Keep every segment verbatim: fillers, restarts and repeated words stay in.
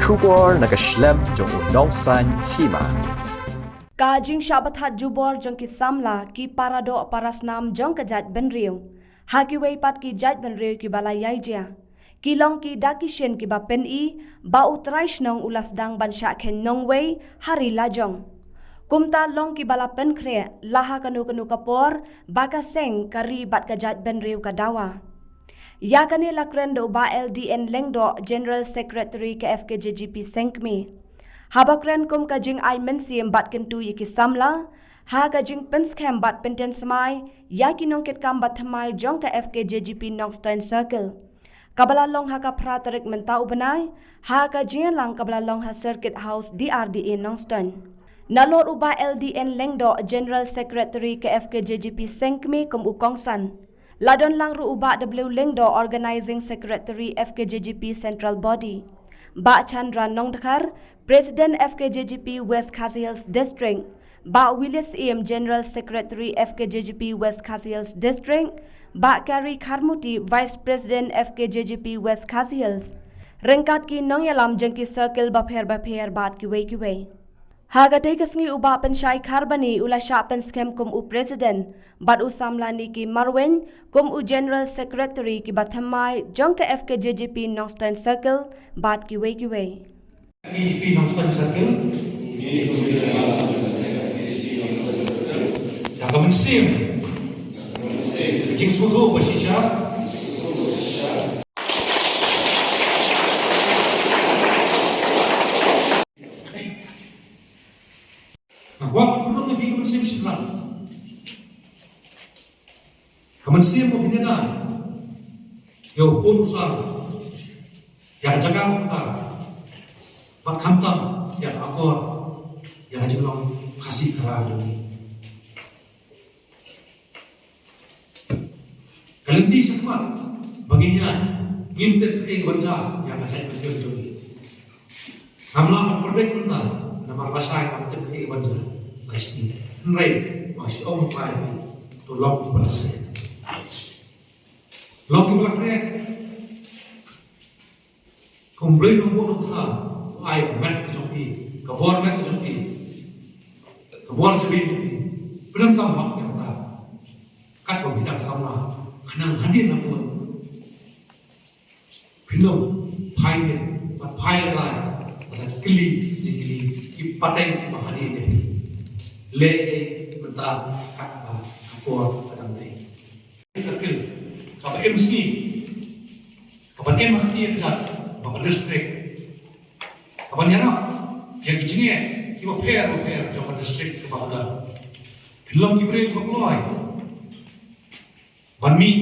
Khubor na ka shlem jong u nongsan hima. Ka jingshah bathat jubor jong ki samla, ki paradoh parasnam jong ka jaitbynriew, ha kiwei pat ki jaitbynriew kiba la ïai jia, ki long ki da ki shin kiba pyni ba u trai shnong u la sdang ban shah khein nongwei ha ri lajong. Kumta long kiba la pynkhreh la ha kano kano ka por ba ka seng, ka ri bad ka jaitbynriew ka dawa. Ïa kane la kren da u Bah L D N Lyngdoh, General Secretary ka F K J G P Seng Kmie. Haba kren kum ka jingai mynsiem bad kyntu ïa ki samla ha ka jingpynskhem bad pynthiah smai ïa ki nongkitkam ba thymmai jong ka F K J G P Nongstoiñ Circle, kaba la long ha ka phra tarik mynta u bnai, ha ka jingïalang kaba la long ha Circuit House D R D A Nongstoiñ. Nalor u Bah L D N Lyngdoh, General Secretary ka F K J G P Seng Kmie kum u kongsan, la don lang ruh u Bah W Lyngdoh, Organizing Secretary F K J G P Central Body, Bah Chandra Nongdkhar, President F K J G P West Khasi Hills District, Bah Willis Im, General Secretary F K J G P West Khasi Hills District, Bah Kari Kharmuti, Vice President F K J G P West Khasi Hills, ryngkat ki nongïalam jong ki circle bapher bapher bad kiwei kiwei. Ha katei ka sngi u Bah Pynshai Kharbani u la shah pynskhem kum u President, bad u samla Nicky Marwein kum u General Secretary kiba thymmai jong ka F K J G P Nongstoiñ Circle bad kiwei kiwei. F K J G P Nongstoiñ Circle. Da ka mynsiem jingsngewthuh ba shisha. Nga kwah ban pynrung ïa phi ka mynsiem shynrang. Ka mynsiem ba phin ïada ïa u pun u sar, ïa ka jaka u pata, bad khamtam ïa ka akor, ïa ka jinglong Khasi Khara jong ngi. Ka lynti shakhmat ba ngin ïaid, ngim tip kaei ban jia ïa ka jaitbynriew jong ngi. Ngam lah ban pyrthei mynta namar lashai ngam tip kaei ban jia. Lashai, hynrei ma shi ong u Trai, to long kiba la khreh. Long kiba la khreh. Kum Blei Nongbuh Nongthaw, u ai ka met ka jong phi, ka bor met ka jong phi, ka bor jingim jong phi. Pyndonkam hok ïa kata. Katba phi dang samla, khnang hadien la bud, phin ym phai dien, bad phai lai lai bad la ki kylli jingkylli, ki pateng kiba hadien ïa phi. Leh ei mynta katba ka por ka dang dei. Circle, kaba M C, kaba M C, kaba district, kaba ïarap ïa ki jingeh kiba pher ba pher jong ka district kaba ka don. Phin long ki briew kiba kloi ban mih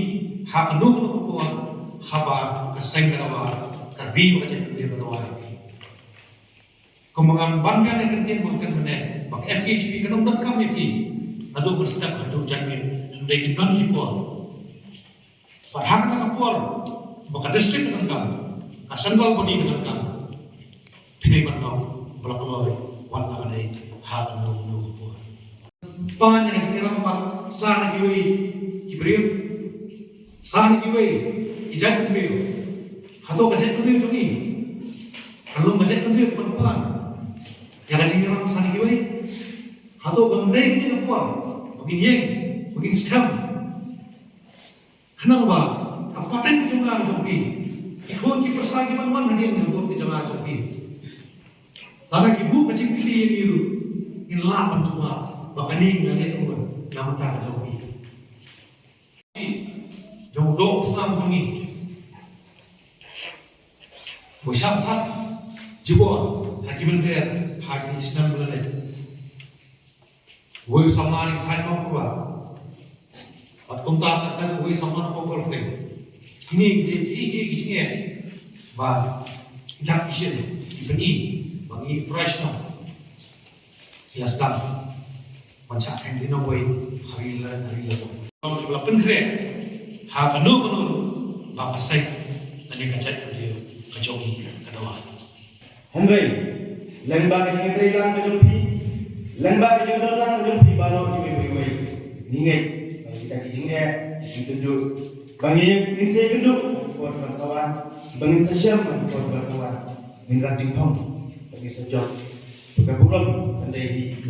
ha kano kano ka por haba ka seng ka dawa, ka ri bad ka jaitbynriew ka dawa. Kumba ngan ban biang ïa ka ktien ba ngan kren mynne, ba ka F K J G P kan ym donkam ïa phi naduh mynstep haduh janmiet, hynrei kin don ki por. Bad ha kata ka por ba ka district ka donkam, ka central body ka donkam, phi dei ban long ba la kloi wat la ka dei ha kano kano ka por. Pan ïa ka jingïarap pat sa na kiwei ki briew, sa na kiwei ki jaitbynriew. Hato ka jaitbynriew jong ngi kan long ka jaitbynriew ban pan ïa ka jingïarap sa na kiwei? Hato ban dei kane ka por ba ngin ïeng, ba ngin skhem? Khnang ba ka pateng ka jong nga ka jong phi, ki khun ki pyrsa ki ban wan hadien ka bud ka jong nga jong phi, lada ki buh ka jingkylli ïa ngi ruh, ngin lah ban jubab ba kane nga leh bun na ka bynta ka jong phi. Jong u doh u snam jong ngi, ba shah thad jubor ha ki mynder ha ki snem ba la leit. Uwei u samla na ki thaiñ Mawkyrwat, bad kumta ter ter uwei u samla na Pokot Ri. Kine ki dei ki, ki, ki jingeh ba ki dak ki shin ki pyni ba ngi trai shnong. Ïa sdang ban shah khein ri nongwei ha ri la, ha ri la jong. Nong la pynkhreh ha kano kano ba ka seng lane ka jaitbynriew ka jong ngi ka dawa. Hynrei lyngba ka jingïatreilang ka jong phi, lyngba ka jingdonlang ka jong phi baroh kiwei kiwei, ngi ngeit ba kita ki jingeh, ki jingtynjuh, ba ngi, ngin sa ïakynduh ha ki por kiban sa wan, ba ngin sa shem ha ki por kiban sa wan. Ngin rat ding phong, ngin sa jop. Ka burom kan dei hi.